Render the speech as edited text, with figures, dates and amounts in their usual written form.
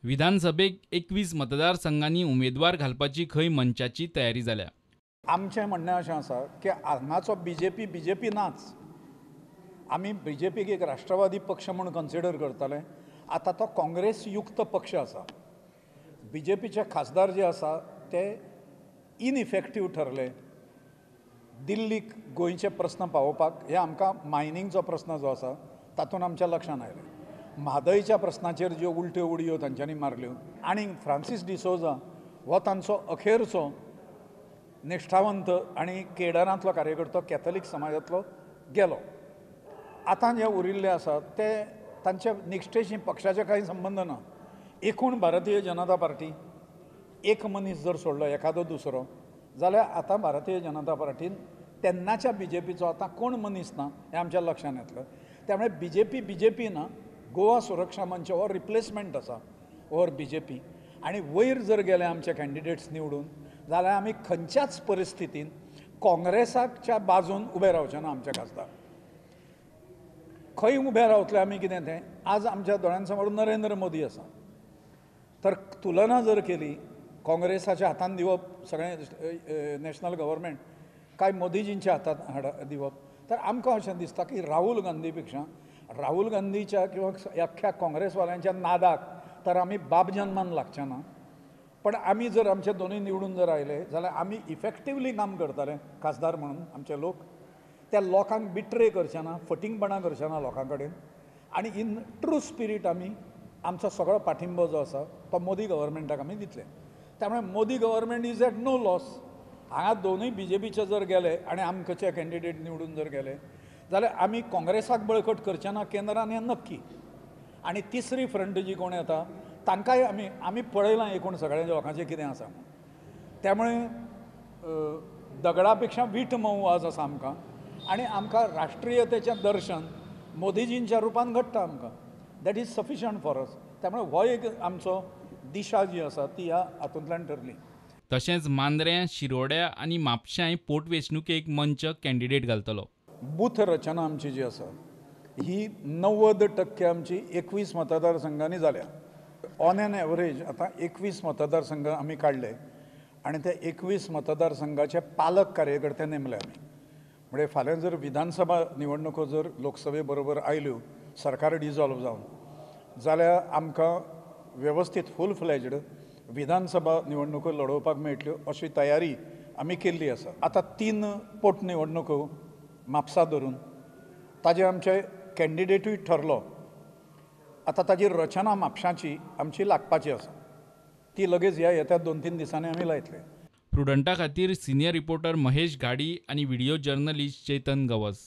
विधानसभेक 21 मतदारसंघांनी उमेदवार घालपाची खंय मंचाची तयारी जाल्या. आमचें म्हणणें अशें आसा की हांगाचो बीजेपी नाच. आमी बीजेपीक एक राष्ट्रवादी पक्ष म्हूण कन्सिडर करताले, आतां तो काँग्रेस युक्त पक्ष आसा. बीजेपीचे खासदार जे आसा ते इनइफेक्टीव ठरले. दिल्लीक गोंयचे प्रस्न पावोवपाक हे आमकां मायनिंगचो प्रस्न जो आसा तातूंत आमच्या लक्षांत आयलें. म्हादयच्या प्रस्नाचेर ज्यो उलट्यो उडयो तांच्यांनी मारल्यो आनी फ्रांसीस डिसोजा हो तांचो अखेरचो निश्ठावंत आनी केडरांतलो कार्यकर्तो कॅथलिक समाजांतलो गेलो. आतां जे उरिल्ले आसात ते तांच्या निश्ठेशी पक्षाचे कांय संबंद ना. एकूण भारतीय जनता पार्टी एक मनीस जर सोडलो एखादो दुसरो जाल्यार आतां भारतीय जनता पार्टीन तेन्नाच्या बीजेपीचो आतां कोण मनीस ना हें आमच्या लक्षांत येतलें. त्यामुळे बीजेपी ना, गोवा सुरक्षा मंच हो रिप्लेसमेंट आसा ओवर बीजेपी. आनी वयर जर गेले आमचे कॅन्डिडेट्स निवडून जाल्यार आमी खंयच्याच परिस्थितीन काँग्रेसाच्या बाजून उबे रावचे ना. आमचे खासदार खंय उबे रावतले आमी कितें तें आज आमच्या दोळ्यांसमोर नरेंद्र मोदी आसा. तर तुलना जर केली काँग्रेसाच्या हातान दिवप सगळें नॅशनल गव्हर्मेंट काय मोदीजींच्या हातांत दिवप, तर आमकां अशें दिसता की राहुल गांधीपेक्षा राहुल गांधीच्या किंवा अख्ख्या काँग्रेसवाल्यांच्या नादाक तर आमी बापजन्मान लागचे ना. पण आमी जर आमचे दोनूय निवडून जर आयले जाल्यार आमी इफेक्टिवली काम करतले खासदार म्हणून. आमचे लोक त्या लोकांक बिट्रे करचे ना, फटींगपणां करचे ना लोकां कडेन आनी इन ट्रू स्पिरीट आमी आमचो सगळो पाठिंबो जो आसा तो मोदी गव्हर्मेंटाक आमी दितले. त्यामुळे Modi government is at no loss. हांगा दोनूय बीजेपीचे जर गेले आनी आमचे कॅन्डिडेट निवडून जर गेले जाल्यार आमी काँग्रेसाक बळकट करचे ना केंद्रान हें नक्की. आनी तिसरी फ्रंट जी कोण येता तांकांय आमी आमी पळयलां एकूण सगळ्या लोकांचें कितें आसा म्हणून. त्यामुळे दगडा पेक्षा वीट मोव आज आसा आमकां आनी आमकां राष्ट्रीयतेचें दर्शन मोदीजींच्या रुपान घडटा आमकां. That is sufficient for us. त्यामुळे हो एक आमचो दिशा जी आसा ती ह्या हातूंतल्यान ठरली. तशेंच मांद्र्यां, शिरोड्या आनी म्हापशांय पोटवेंचणुकेक मंच कॅन्डिडेट घालतलो. बूथ रचना आमची जी आसा ही 90% आमची 21 मतदारसंघांनी जाल्या. ऑन एन एवरेज आतां 21 मतदारसंघ आमी काडले आनी ते 21 मतदारसंघाचे पालक कार्यकर्ते नेमले आमी. म्हणजे फाल्यां जर विधानसभा निवडणुको जर लोकसभे बरोबर आयल्यो सरकार डिजॉल्व जावन जाल्यार आमकां वेवस्थीत फूल फ्लॅज्ड विधानसभा निवडणुको लडोवपाक मेळटल्यो अशी तयारी आमी केल्ली आसा. आतां 3 पोटनिवडणुको म्हापसा धरून ताजे आमचे कॅन्डिडेटूय ठरलो. आतां ताजी रचना म्हापशाची आमची लागपाची आसा, ती लगेच ह्या येत्या 2-3 दिसांनी आमी लायतले. प्रुडंटा खातीर सिनियर रिपोर्टर महेश घाडी आनी व्हिडिओ जर्नलिस्ट चेतन गवस.